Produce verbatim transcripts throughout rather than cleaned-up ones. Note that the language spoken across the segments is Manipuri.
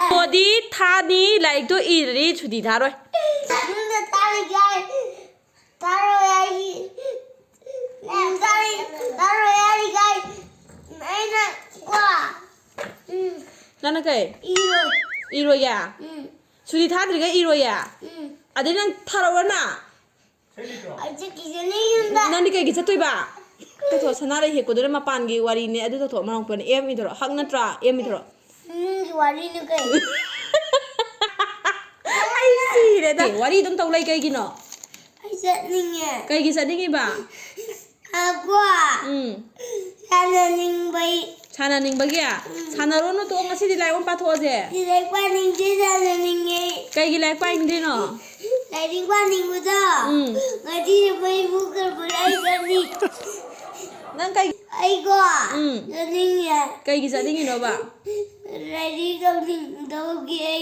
ꯁꯣꯗꯤ ꯊꯥꯅꯤ ꯂꯥꯏꯔꯤꯛꯇꯣ ꯏꯗ꯭ꯔꯗꯤ ꯁꯨꯇꯤ ꯊꯥꯔꯣꯏ꯫ ꯌꯨꯝꯗ ꯊꯥꯔꯣꯏ ꯍꯥꯏ꯫ ꯊꯥꯔꯣꯏ ꯍꯥꯏ꯫ ꯎꯝ, ꯊꯥꯔꯣꯏ, ꯊꯥꯔꯣꯏ ꯍꯥꯏꯔꯤꯈꯩ ꯑꯩꯅ ꯀꯣ, ꯎꯝ, ꯅꯪꯅ ꯀꯩ? ꯏꯔꯣꯏ꯫ ꯏꯔꯣꯏꯌꯦ? ꯎꯝ꯫ ꯁꯨꯇꯤ ꯊꯥꯗ꯭ꯔꯤꯈꯩ ꯏꯔꯣꯏꯌꯦ? ꯎꯝ꯫ ꯑꯗꯩ ꯅꯪ ꯊꯥꯔꯛꯑꯣꯔꯅ? ꯑꯩ ꯆꯠꯈꯤꯒꯅꯤ ꯌꯨꯝꯗ꯫ ꯅꯪꯗꯤ ꯀꯩꯒꯤ ꯆꯠꯇꯣꯏꯕ? ꯇꯧꯊꯣꯛꯑꯣ, ꯁꯅꯥꯔꯩ ꯍꯦꯛꯄꯗꯨꯅ ꯃꯄꯥꯟꯒꯤ ꯋꯥꯔꯤꯅꯦ, ꯑꯗꯨ ꯇꯧꯊꯣꯛꯑꯣ, ꯃꯅꯥꯎ ꯄꯦꯟꯅ ꯑꯦꯝ ꯏꯊꯣꯔꯛꯑꯣ꯫ ꯍꯛ ꯅꯠꯇ꯭ꯔꯥ? ꯑꯦꯝ ꯏꯊꯣꯔꯛꯑꯣ꯫ ꯅꯪꯒꯤ ꯋꯥꯔꯤꯅ ꯀꯩ? ꯑꯩ ꯁꯤꯔꯦꯗ꯫ ꯑꯦ, ꯋꯥꯔꯤ ꯑꯗꯨꯝ ꯇꯧ ꯂꯩ ꯀꯩꯒꯤꯅꯣ? ꯑꯩ ꯆꯠꯅꯤꯡꯉꯦ꯫ ꯀꯩꯒꯤ ꯆꯠꯅꯤꯡꯉꯤꯕ? ꯑꯀꯣ꯫ ꯎꯝ꯫ ꯁꯥꯟꯅꯅꯤꯡꯕꯩ꯫ ꯁꯥꯟꯅꯅꯤꯡꯕꯒꯤ? ꯎꯝ꯫ ꯁꯥꯟꯅꯔꯣꯅꯨ, ꯇꯣꯛꯑꯣ, ꯉꯁꯤꯗꯤ ꯂꯥꯏꯔꯤꯛ ꯑꯣꯏꯅ ꯄꯥꯊꯣꯛꯑꯁꯦ꯫ ꯂꯥꯏꯔꯤꯛ ꯄꯥꯅꯤꯡꯗꯦ, ꯁꯥꯟꯅꯅꯤꯡꯉꯦ꯫ ꯀꯩꯒꯤ ꯂꯥꯏꯔꯤꯛ ꯄꯥꯅꯤꯡꯗ꯭ꯔꯤꯅꯣ? ꯂꯥꯏꯔꯤꯛ ꯄꯥꯅꯤꯡꯕꯗꯣ꯫ ꯎꯝ꯫ ꯉꯁꯤ ꯃꯩ ꯃꯨꯠꯈ꯭ꯔꯕ ꯑꯩ ꯆꯠꯅꯤ꯫ ꯅꯪ ꯀꯩ ꯑꯩꯀꯣ꯫ ꯎꯝ꯫ ꯆꯠꯅꯤꯡꯉꯦ꯫ ꯀꯩꯒꯤ ꯆꯠꯅꯤꯡꯉꯤꯅꯣꯕ? ꯂꯥꯏꯔꯤꯛ ꯇꯧꯅꯤꯡꯗꯕꯒꯤ ꯑꯩ꯫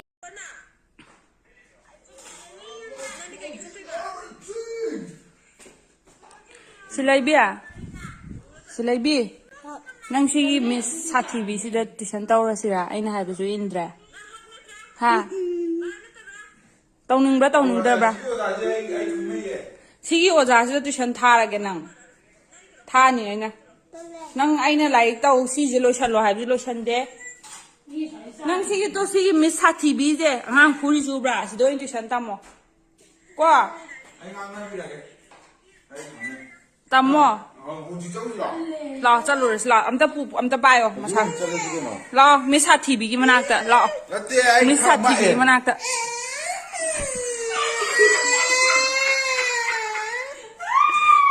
ꯁꯤꯂꯩꯕꯤ, ꯁꯤꯂꯩꯕꯤ, ꯅꯪ ꯁꯤꯒꯤ ꯃꯤꯁ ꯁꯥꯊꯤꯕꯤꯁꯤꯗ ꯇꯨꯏꯁꯟ ꯇꯧꯔꯁꯤꯔꯥ? ꯑꯩꯅ ꯍꯥꯏꯕꯁꯨ ꯏꯟꯗ꯭ꯔꯦ꯫ ꯍꯥ? ꯇꯧꯅꯤꯡꯕ꯭ꯔꯥ, ꯇꯧꯅꯤꯡꯗꯕ꯭ꯔꯥ? ꯁꯤꯒꯤ ꯑꯣꯖꯥꯁꯤꯗ ꯇꯨꯏꯁꯟ ꯊꯥꯔꯒꯦ ꯅꯪ꯫ ꯊꯥꯅꯤ ꯑꯩꯅ꯫ ꯅꯪ ꯑꯩꯅ ꯂꯥꯏꯔꯤꯛ ꯇꯧ, ꯁꯤꯁꯦ ꯂꯣꯏꯁꯜꯂꯣ ꯍꯥꯏꯕꯁꯨ ꯂꯣꯏꯁꯟꯗꯦ꯫ ꯅꯪ ꯁꯤꯒꯤ ꯇꯣ, ꯁꯤꯒꯤ ꯃꯤꯁ ꯁꯥꯊꯤꯕꯤꯁꯦ ꯑꯉꯥꯡ ꯐꯨꯔꯤꯁꯦ ꯎꯕ꯭ꯔꯥ? ꯁꯤꯗ ꯑꯣꯏꯅ ꯇꯨꯏꯁꯟ ꯇꯝꯃꯣ꯫ ꯀꯣ? ꯑꯩ ꯉꯥꯡꯅꯕꯤꯔꯒꯦ꯫ ꯑꯩ ꯉꯥꯡꯅ- ꯇꯝꯃꯣ꯫ ꯑ, ꯍꯧꯖꯤꯛ ꯆꯠꯂꯨꯁꯤ ꯂꯥꯛꯑꯣ꯫ ꯂꯥꯛꯑꯣ, ꯆꯠꯂꯨꯔꯁꯤ ꯂꯥꯛꯑꯣ꯫ ꯑꯝꯇ ꯄꯨ-, ꯑꯝꯇ ꯄꯥꯏꯌꯣ, ꯍꯧꯖꯤꯛ ꯃꯁꯥ꯫ ꯍꯧꯖꯤꯛ ꯆꯠꯂꯁꯤ ꯀꯩꯅꯣ? ꯂꯥꯛꯑꯣ, ꯃꯤꯁ ꯁꯥꯊꯤꯕꯤꯒꯤ ꯃꯅꯥꯛꯇ ꯂꯥꯛꯑꯣ꯫ ꯅꯠꯇꯦ, ꯑꯩ ꯃꯤꯁ ꯈꯪꯕ ꯁꯥꯊꯤꯕꯤꯒꯤ ꯑꯦ꯫ ꯃꯅꯥꯛꯇ꯫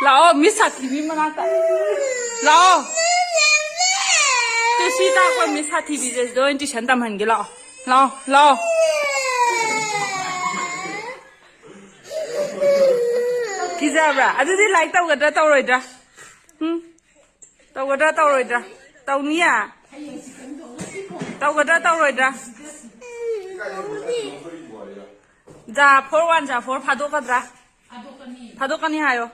ꯂꯥꯛꯑꯣ, ꯃꯤꯁ ꯁꯥꯊꯤꯕꯤ ꯃꯅꯥꯛꯇ꯫ ꯂꯥꯛꯑꯣ꯫ ꯇꯨ ꯁꯤ ꯇꯥꯛꯄ ꯃꯤꯁ ꯁꯥꯊꯤꯕꯤꯁꯦ ꯁꯤꯗ ꯑꯣꯏꯅ ꯇꯨꯏꯁꯟ ꯇꯝꯍꯟꯒꯦ꯫ ꯂꯥꯛꯑꯣ꯫ ꯂꯥꯛꯑꯣ, ꯂꯥꯛꯑꯣ꯫ ꯀꯤꯖꯕ꯭ꯔꯥ? ꯑꯗꯨꯗꯤ ꯂꯥꯏꯔꯤꯛ ꯇꯧꯒꯗ꯭ꯔꯥ, ꯇꯧꯔꯣꯏꯗ꯭ꯔꯥ? ꯎꯝ? ꯇꯧꯒꯗ꯭ꯔꯥ, ꯇꯧꯔꯣꯏꯗ꯭ꯔꯥ? ꯇꯧꯅꯤꯌꯦ? ꯇꯧꯒꯗ꯭ꯔꯥ, ꯇꯧꯔꯣꯏꯗ꯭ꯔꯥ? ꯖꯥ ꯐꯣꯔ ꯋꯥꯟ ꯖꯥ ꯐꯣꯔ ꯐꯥꯗꯣꯛꯀꯗ꯭ꯔꯥ? ꯐꯥꯗꯣꯛꯀꯅꯤ ꯍꯥꯏꯌꯣ꯫